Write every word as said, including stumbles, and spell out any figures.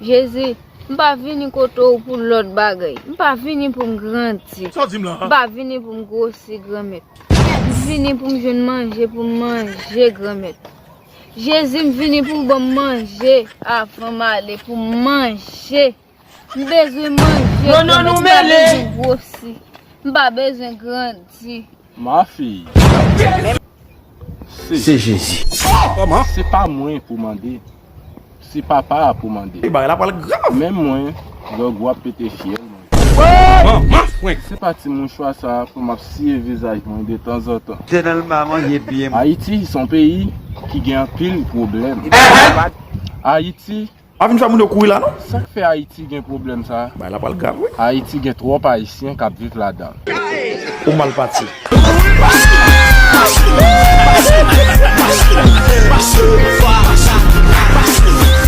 Jezi, m pa vini kote w pou lòt bagay. M pa vini pou m grandi. Sa w di m la? M pa vini pou m gwosi, Granmèt. M vini pou m jwenn manje, pou m manje, Granmèt. Jezi, m vini pou w ban m manje avan m ale, pou m manje. M bezwen manje, Granmèt, m pa bezwen gwosi. M pa bezwen grandi. Ma fille. Se Jezi. Se pa mwen pou mande. Se papa a pou mande. Bagay la pral grav. Menm mwen, grangou ap pete fyèl mwen. Se pa ti mouchwa sa pou m ap siye vizaj mwen de tanzantan. Ayiti se yon peyi ki gen anpil pwoblèm. Ayiti Pa vin fè moun yo kouri la non. Sa k fè Ayiti gen pwoblèm sa? Bagay la pral grav wi. Ayiti gen twòp Ayisyen k ap viv ladan l. Ou mal pati.